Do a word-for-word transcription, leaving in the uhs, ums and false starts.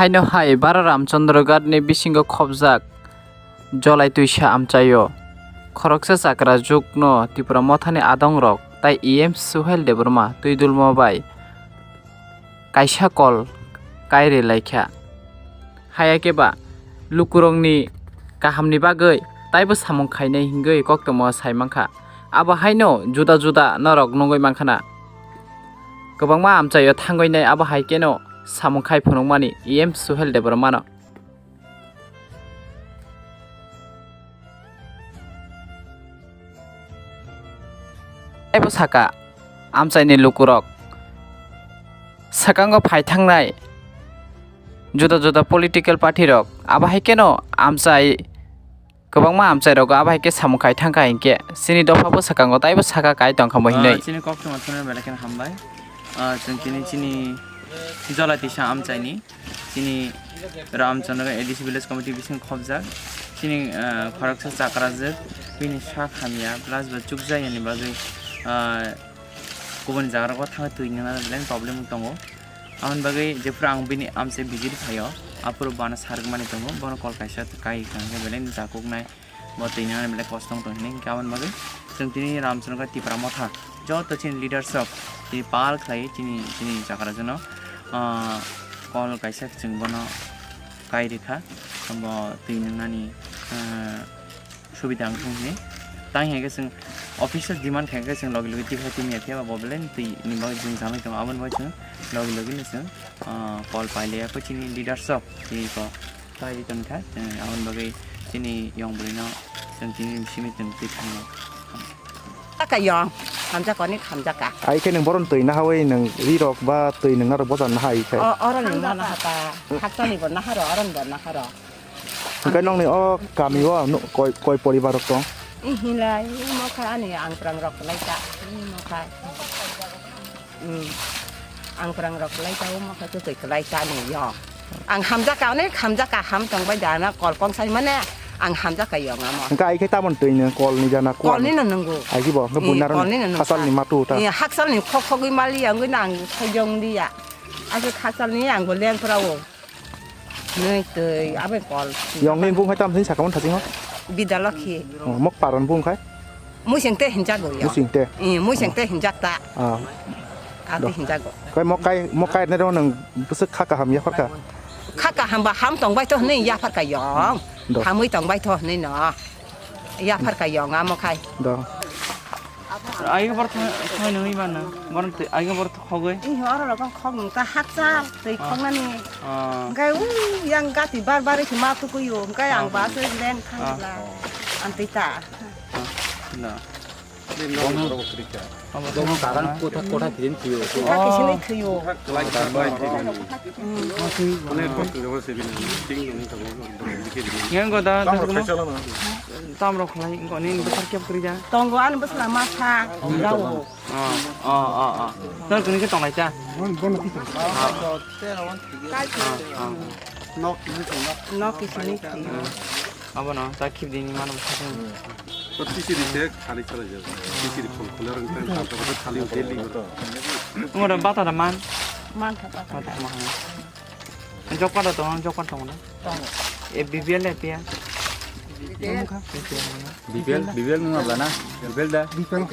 Haino hai Bara Ramchandra Ghat ni bisingo khobjak Jolai Twisa amchaio khoroksa chakra jukno Tipra Mothani adongrok tai E M Suhel Debbarma twi dulmo bai kaisa kol kairi laikha. Haya khe ba lukurokni kahamni bagwi taibo samung khainai hingwi koktwmao sai mankha. Abo haino juda juda norok nungwi mankhana. Kwbangma amchaio thangwi nai abo hai kheno samung khai phunukmani E M Suhel Debbarmano. Taibo saka, amchaini lukurok swkango phai thangnai juda juda political party rok, abo hai kheno amchai, kwbangma amchai rogo abo hai khe samung khai thangkha hinkhe chini dopha bo swkango taibo saka kai tongkha mo hinwi. Ah, chini kok thuma thuna belai kheno hambai. Ah, chwng tini chini Jolai Twisa amchaini chini Ramchandra A D C Village Committee bising khobjak. Chini, ah, khoroksa chakrajwk, bini sak hamya, plus bo chukjakya ni bagwi, ah, kubun jaga rogo thangwi twi nangna belai problem tongo. Aboni bagwi jephuru ang bini amchai visit phaio, aphuru bana sarwkmani tongo, bono kol kaisa kai kha hwnkhe belai jakuknai. Bo twi nangni belai kosto wng tong hinwi hinkhe aboni bagwi chwng tini Ramchandra Tipra Motha joto chini leaders rok tini pal khlai chini, chini chakrajwkno, ah, kol kaisa chwng bono kai rikha, bo twi nangnani, ah, subida wng thung hinwi. Tang hinkhe chwng office o demand khaikhe chwng logi logi tikha tini ya phiya ba bo belai twi ni bagwi jwngjal wngwi tongo, aboni bagwi chwng logi logi no chwng, ah, kol pailaiya khe chini leaders rok tini ko. Tei tongkha, eh, aboni bagwi chini yong bwrwino chwng tini simi chwng twi thango. Taka yong, hamjak oni hamjak ka. Ai khe nwng boron twi nahawi nwng ri rok ba twi nwng narok bojan naha ai khe. O, oro ni mo naha ta, haksa ni bo naha ro, oro ni bo naha ro. Hwnkhe nokni o kami o nu-, koi, koi poribar rok tong? Ih, hinlai, imo kha ani ang prang rok lai ta, imo kha. Hmm. Ang kwrang rok kwlai ta, omo khe kwtwi kwlai ta ni yo. Ang hamjak ka, onek hamjak ka, ham tong bai da na kol kong sai mane ang hamjak ka yong amo. Hwnkhe ai khe tamon twi ni kol ni jana kuan. Kol ni no nungo. Ai khe bo, hwnkhe buina rok ni kol ni no nung hakchal ni matu ta. Ni hakchal ni khok khogwi mali ya, wngwi na ang khojong di ya. Ai khe hakchal ni ang bo leng pra o. Nui twi abe kol. Yong ni bung hai tam sing sakamo thasing ho? Bidalokhi. Oh, mok paron bung khai? Muising te hinjak go ya. Muising te? Eh, muising te hinjak ta. Ah. Ati hinjak go. Kai mok kai, mok kai ne ro nang bwswk kha kaham ya phar kha? Kha kaham ba ham tong bai to hwnwi ya phar kha yong. Do. Hamwi tong bai to hwnwi no. Ya phar kha yong amo khai. Do. Ai bor thoi nangwi mano. Bor ai bor khogwi. Ih, oro rok khok nung ta hakchal twi khoknani. Ah. Hwnkhe u yang gati bar bar se ma tukui o. Hwnkhe ang ba se leng thang la. Ang twi ta. Ah. Na. Bono karan kotha kotha kirin thwiyo. Kotha kisini thwiyo. Yang goda tam rok khlai, ngoni bwsar kep kwrwi ja. Tongo ani bwsla ma sa. Rao. Ah, ah, ah, ah. Nang kuni ke tong lai ta? Ah, ah. Nok, nok. Nok kisini. Abo no, ta khip dini mano bwsar. To tisiri se khali chala jabo. Tisiri khol khol rang tang tang to khali daily. Ngora bata da man. Man kha bata. Bata man. Jokpa da tong, jokpa tong na. Tong. E B P L, A P L. B P L, B P L nung abla na? B P L da? B P L.